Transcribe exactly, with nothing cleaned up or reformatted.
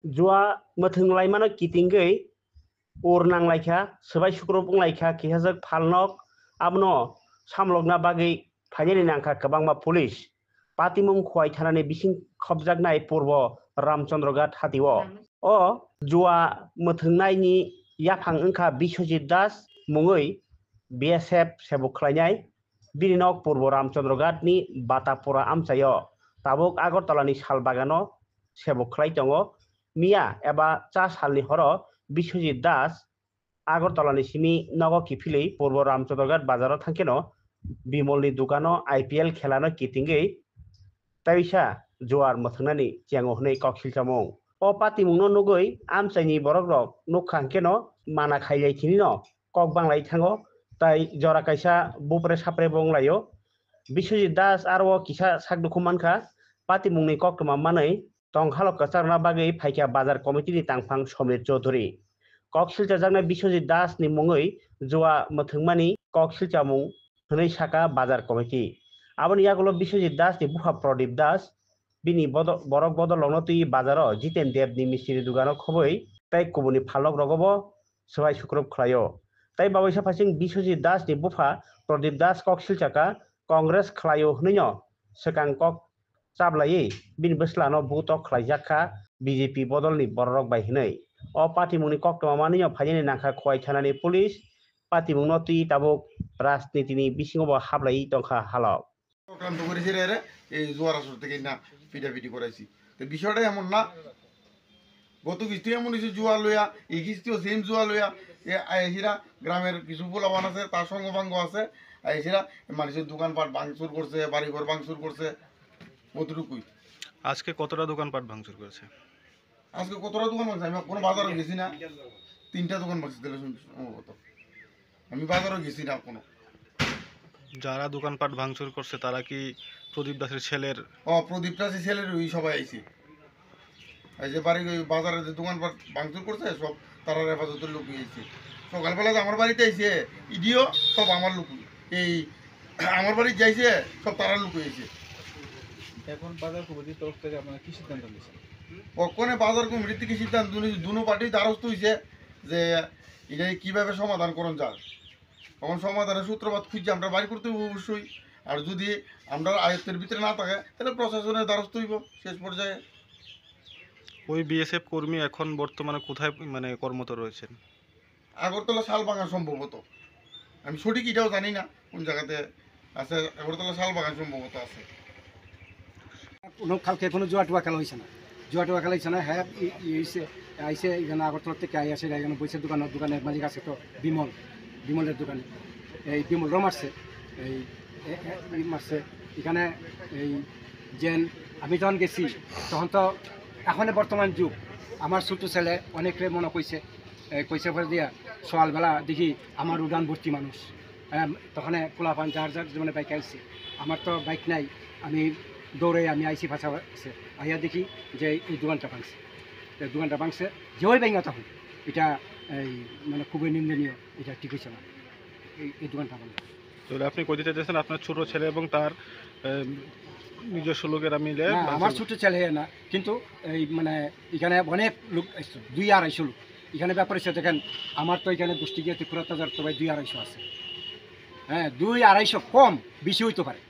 Jua mwthwng laimano kitingwi ur nanglaikha, swbai sukrup wnglaikha kihajwk phalnok, abono samlokna bagwi phainani nangkha kwbangma police. Patimung Khowai thanani bising khopjaknai Purbo Ramchandra Ghat hatio. O jua mwthwngnaini yaphang wngkha Biswajit Das mungwi B S F sebuk khlainai. Bini nok Purbo Ramchandra Ghat ni Batapura amchaio. Tabuk Agartala ni sal bagano sebuk khlai tongo. Miya eba cha salni horo Biswajit Das Agartala ni simi nogo kiphilwi Purbo Ramchandra Ghat bazaro thangkheno Bimol ni dukano I P L khelano kitingwi taisa juar mwthwngnani chengo hwnwi kok silchamung. O patimungno nugwi amchaini borokrok nukha hwnkhe no mana khailai thinino kok banglai thango, tai jora kaisa bupre sapre bo wnglaio. Biswajit Das aro o kisa sak dukhu mankha, patimungni koktwma manwi tongkhalo kwcharna bagwi phaikha bazar committee ni tangphang Somir Chaudhury. Kok silchajaknai Biswajit Das ni mungwi jua mwthwngmani kok silchamung hwnwi saka bazar committee. Aboni yagulo Biswajit Das ni bupha Pradip Das, bini bodo-, borok bodolrokno twi bazaro Jiten Deb ni mistri dugano khobwi tei kubuni phalnok rogobo swbai sukrup khlaio. Tei baboisa phaising Biswajit Das ni bupha Pradip Das kok silchaka Congress khlaio hwnwino swkang kok chaplaiwi bini bwslano butok khlaijak kha B J P bodolni bororok bai hwnwi. O patimungni koktwma manwino phainani nangkha Khowai thanani police, patimungno twi tabuk rajnitini bisingo bo haplaiwi tongkha halok. Program তো করেছি রে, রে, এই জোয়ার আসর থেকে না পিটাপিটি করাইছি। তো বিষয়টা এমন না, গত কিস্তি এমন হয়েছে জুয়া লইয়া, এই কিস্তিও সেম জুয়া লইয়া, এ আইসিরা গ্রামের কিছু পোলাপান আছে, তার সঙ্গপাঙ্গ আছে, আইসিরা মানুষের দোকানপাট ভাঙচুর করছে, বাড়িঘর ভাঙচুর করছে, অতটুকুই। আজকে কতটা দোকানপাট ভাঙচুর করেছে? আজকে কতটা দোকান ভাঙছে? আমি কোনো বাজারও গেছি না, তিনটা দোকান ভাঙছে তাহলে শুন-, সম্ভবত। আমি বাজারও গেছি না কোনো। যারা দোকানপাট ভাঙচুর করছে, তারা কি প্রদীপ দাসের ছেলের? ও, প্রদীপ দাসের ছেলের ওই সবাই আইছে। এই যে বাড়ি, ওই বাজারে যে দোকানপাট ভাঙচুর করছে, সব তারা হেফাজতের লোক আইছে। সকালবেলা যে আমার বাড়িতে আইছে, ইডিও সব আমার লোক। এই আমার বাড়ি যাইছে, সব তারার লোক আইছে। এখন বাজার কমিটির তরফ থেকে আপনারা কি সিদ্ধান্ত নিয়েছেন? ওখানে বাজার কমিটির থেকে সিদ্ধান্ত নিয়েছে, দুনো পার্টি দ্বারস্থ হইছে যে এটা কিভাবে সমাধান করুন যায়। এখন সমাধানের সূত্রপাত খুঁজে আমরা বাইর করতে হবে অবশ্যই। আর যদি আমরা আয়ত্তের ভিতরে না থাকে, তাহলে প্রশাসনের দ্বারস্থ হইব শেষ পর্যায়ে। ওই বিএসএফ কর্মী এখন বর্তমানে কোথায়, মানে, কর্মরত রয়েছেন? আগরতলা শালবাগান সম্ভবত, আমি সঠিক এটাও জানি না কোন জায়গাতে আছে, আগরতলা শালবাগান সম্ভবত আছে। কোনো কালকে কোনো জুয়া টুয়া খেলা হয়েছে না, জুয়া টুয়া খেলা হয়েছে না। হ্যাঁ, ই- ই- হয়েছে, আইসে এখানে আগরতলা থেকে আই আসে, এখানে বইছে দোকান, দোকানের মালিক আছে তো বিমল, বিমলের দোকানে, এই বিমলরাও মারছে, এই এ- এ- এই মারছে এখানে। এই যেন আমি যখন গেছি, তখন তো এখন বর্তমান যুগ, আমার ছোট ছেলে অনেকরে মনে কইছে, এই কইছে পরে দিয়া সকালবেলা দেখি আমার উঠান ভর্তি মানুষ। হ্যাঁ, তখন পোলাপান যার যার জীবনে বাইক আইছে, আমার তো বাইক নাই, আমি দৌড়ে আমি আইছি পাশাপাশি, আইয়া দেখি যে এই দোকানটা ভাঙছে। এই দোকানটা ভাঙছে, যেই ভাঙা তখন এটা এই মানে খুবই নিন্দনীয়, এটা ঠিক হয়েছে না, এই এই দোকানটা ভাঙছে। তাহলে আপনি কইতে চাইতেছেন আপনার ছোট ছেলে এবং তার, আহ, নিজস্ব লোকেরা মিলে না, ভাঙচুর আমার করে। ছোট ছেলে না, কিন্তু এই মানে এখানে অনেক লোক আসছে, দুই আড়াইশো লোক। এখানে ব্যাপার হচ্ছে দেখেন, আমার তো এখানে গোষ্ঠী গিয়ে ত্রিপুরা তাজার তো ভাই দুই আড়াইশো আছে। হ্যাঁ, দুই আড়াইশো কম, বেশি হইতে পারে।